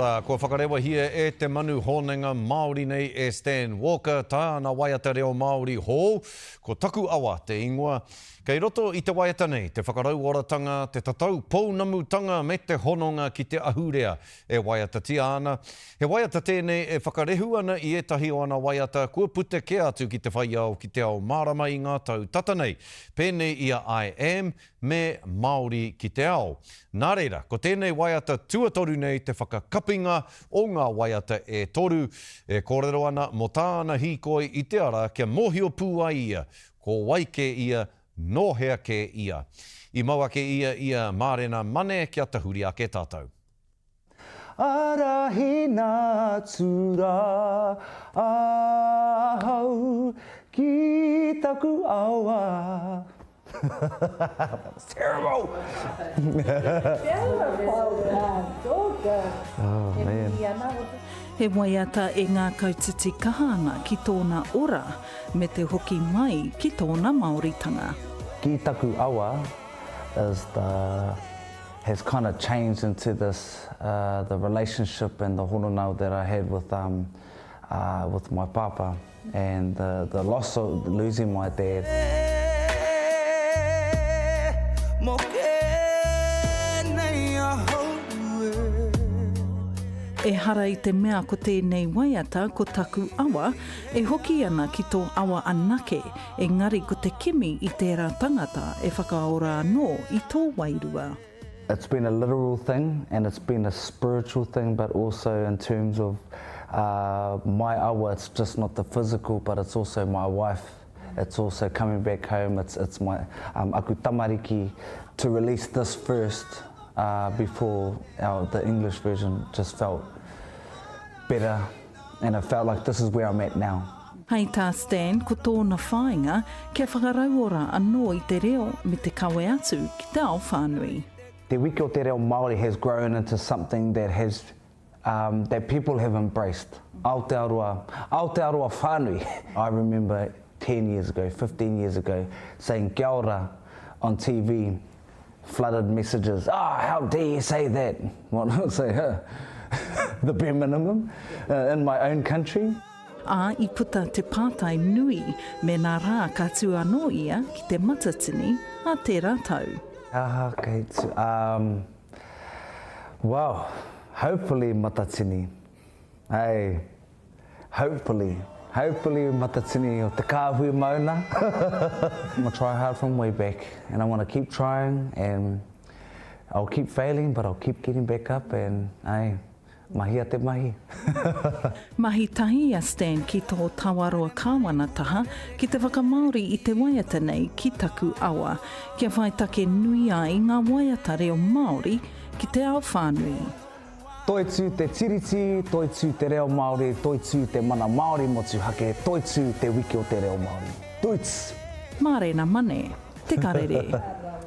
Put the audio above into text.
Kua whakarewahia e te manu hōnenga Māori nei e Stan Walker tāna waiata reo Māori hou, ko Taku Awa te ingoa. Kei roto i te waiata nei te whakarauoratanga, te tatau pounamutanga me te hononga ki te ahurea e waiatatia ana. He waiata tēnei e whakarehu ana i ētahi o ana waiata kua puta kē atu ki te whaiao ki te ao mārama i ngā tau tata nei, pēnei i a I Am me Māori ki te ao. Nā reira, ko tēnei waiata tuatoru nei te whakakapinga o ngā waiata e toru, e kōrero ana mō tāna hīkoi i te ara kia mōhio pū ai ia, ko wai kē ia, nō hea kē ia. I mau ake ia i a Mārena Mane kia tahuri ake tātou. Arahina atu rā ahau ki taku awa. That was terrible! Oh man. He waiata e ngākau titikaha ana ki tōna ora me te hoki mai ki tōna Māoritanga. Ki taku awa is the has kind of changed into this uh, the relationship and the hononau that I had with um, uh, with my papa and the, the loss of losing my dad. Ehara i te mea ko tēnei waiata ko taku awa, e hoki ana ki tō awa anake, engari ko te kimi i tērā tangata e whakaora anō i tō wairua. It's been a literal thing and it's been a spiritual thing but also in terms of uh, my awa, it's just not the physical but it's also my wife, it's also coming back home, it's, it's my um, aku tamariki. To release this first uh, before our, the English version just felt better and it felt like this is where I'm at now. Hei tā Stan, ko tōna whāinga kia whakarauora anō i te reo me te kawe atu ki te ao whānui. Te Wiki o Te Reo Māori has grown into something that has um, that people have embraced. Aotearoa, Aotearoa whānui. I remember 10 years ago, 15 years ago, saying kia ora on TV, flooded messages, ah, oh, how dare you say that? What I say, huh? the bare minimum uh, in my own country. Ā, i puta te pātai nui mēnā rā ka tū anō ia ki Te Matatini ā tērā tau. Aha, kei tū, um, well, hopefully Matatini, hey. Hopefully, hopefully Matatini o te kāhui mauna. I'm a try hard from way back and I want to keep trying and I'll keep failing but I'll keep getting back up and ae, mahia te mahi. Mahi tahi a Stan ki tō Tawaroa Kāwana taha ki te whakamāori i te waiata nei ki Taku Awa, kia whai take nui ai ngā waiata reo Māori ki te ao whānui. Toitū te Tiriti, toitū te reo Māori, toitū te mana Māori motuhake, toitū te wiki o te reo Māori. Toits! Mārena Mane, Te Karere.